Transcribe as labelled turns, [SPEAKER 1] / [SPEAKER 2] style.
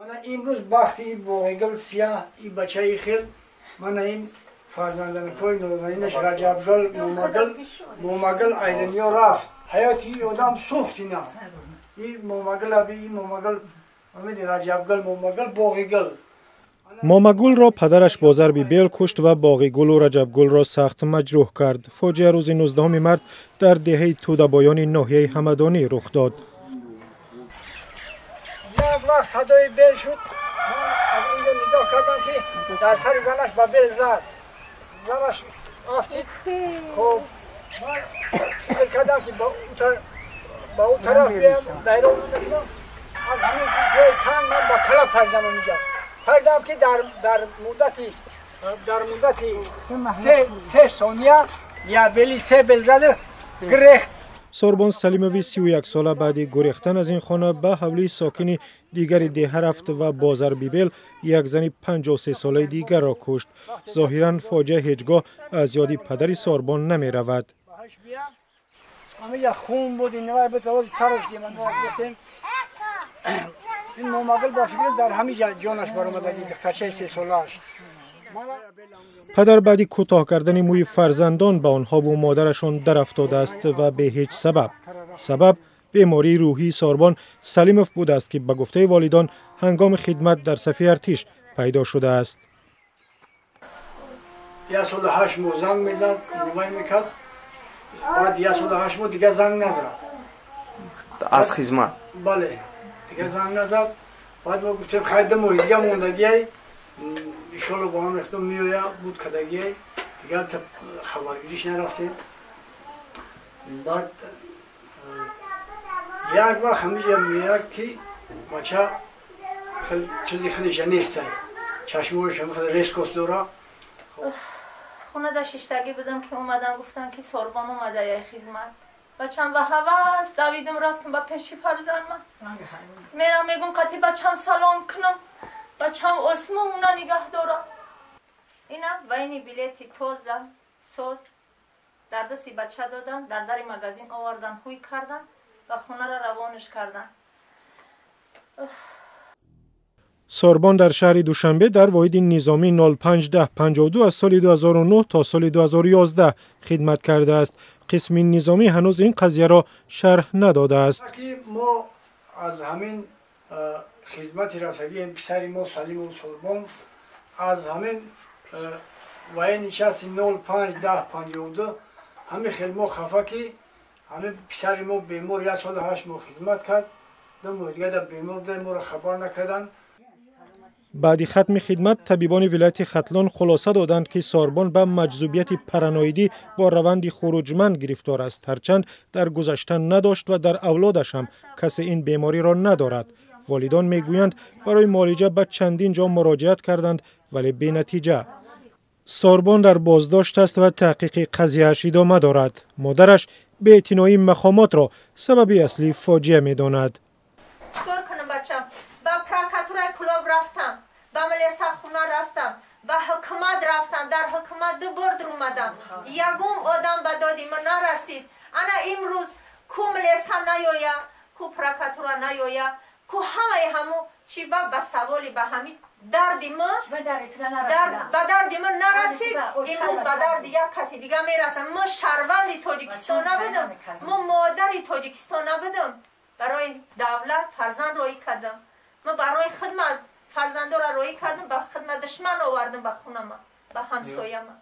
[SPEAKER 1] Имрӯз бахти боғигул сияҳ и бачаи хел мана ин фарзанданакҳои нозанинаш Раҷабгул, Момагул, Момагул айдунё рафт. Ҳаёти и одам сӯхт ина. И Момагул аби, и Момагул, амиди Раҷабгул, Момагул, Боғигул.
[SPEAKER 2] Момагулро падараш бо зарби бел кушт ва Боғигулу Раҷабгулро сахт маҷрӯҳ кард. Фоҷиа рӯзи 19 март дар деҳаи Тӯдабоёни ноҳияи Ҳамадонӣ рух дод.
[SPEAKER 1] Як вақт садои бел шуд, ман аз инҷо нигоҳ кардам, ки дар сари занаш ба бел зад. Занаш афтид. Хоб, ман фикр кардам, ки ба ӯ тараф биям, дайро мекунам. Аз ҳамин ҷои танг ман ба кала паридам онҷа. Паридам, ки дар муддати 3 сония як бели се бел зада гирехт.
[SPEAKER 2] Сорбон Салимови 31 сола баъди гурехтан аз ин хона ба ҳавлии сокини дигари деҳа рафт ва бо зарби бел як зани 53 солаи дигарро кушт. Зоҳиран, фоҷиа ҳеҷ гоҳ аз ёди падари Сорбон намеравад.
[SPEAKER 1] Ҳамиҷа хун буд, инвай буд, тарош гирифтем. Ин Момагул ба фикр дар ҳамиҷа ҷонаш баромадаги, духтарчаи 3 солааш.
[SPEAKER 2] Падар баъди кӯтоҳ кардани мӯи фарзандон ба онҳову модарашон дарафтодааст ва бе ҳеҷ сабаб. Сабаб бемории рӯҳии Сорбон Салимов будааст, ки ба гуфтаи волидон ҳангоми хидмат дар сафи артиш пайдо шудааст.
[SPEAKER 1] 1 солу 8 моҳ занг мезад, нувай мекард. Баъд 1 солу 8 моҳ дигар занг назад.
[SPEAKER 3] Аз хизмат?
[SPEAKER 1] Бале, дигар занг назад. Баъд мо гуфтем, хай, 2 моҳи дига мондагиай, иншолло бо ҳам рехтум меоя буд кадагиай. Дигар хабаргириш нарафтем. Баъд як вақт ҳамиҷа меяд, ки бача чизи хеле нестай, чашмош хеле резкость дора.
[SPEAKER 4] Хонада шиштагӣ будам, ки омадан, гуфтан, ки Сорбон омада яй хизмат. Бачам ба ҳавас давидам, рафтам ба пеши фарзандман. Мерам, мегум, қати бачам салом кунам, бачам осмона нигаҳ дорам. Ина вайни билети тоза соз дар дасти бача додам, дар дари магазин овардан, ҳуй кардан ва хонара равонаш кардан.
[SPEAKER 2] Сорбон дар шаҳри Душанбе дар воҳиди низомӣ 051052 аз соли 2009 то соли 2011 хидмат кардааст. Қисми низомӣ ҳанӯз ин қазияро шарҳ надодааст.
[SPEAKER 1] Мо аз ҳамин хизмати рафтагии писари мо Салимов Сорбон, аз ҳамин военный части 051052 ҳамин хел мо хафа, ки ҳамин писари мо бемор, 1 солу 8 моҳ хизмат кард, 2 моҳ дига бемор буда, моро хабар накарданд.
[SPEAKER 2] Баъди хатми хидмат табибони вилояти Хатлон хулоса доданд, ки Сорбон ба маҷзубияти параноидӣ бо раванди хуруҷманд гирифтор аст, ҳарчанд дар гузашта надошт ва дар авлодаш ҳам касе ин бемориро надорад. Волидон мегӯянд, барои муолиҷа ба чандин ҷо муроҷиат карданд, вале бенатиҷа. Сорбон дар боздошт аст ва таҳқиқи қазияаш идома дорад. Модараш беэътиноии мақомотро сабаби аслии фоҷиа медонад.
[SPEAKER 4] Чикор кунам, бачам? Ба прокуратураи Кулоб рафтам, ба милисахона рафтам, ба ҳукумат рафтам, дар ҳукумат ду бор омадам, ягон одам ба доди ман нарасид. Ана имрӯз ку милиса наёя, ку прокуратура наёя, ку ҳамаи ҳаму чи ба саволи ба ҳами дарди ма, ба дарди ман нарасид. Имрӯз ба дарди як каси дига мерасам. Ма шаҳрванди Тоҷикистон набудам? Ма модари Тоҷикистон набудам? Барои давлат фарзанд роӣ кардам. Ма барои хидмат фарзандора роӣ кардам, ба хидмат душман овардам ба хунама, ба ҳамсояма.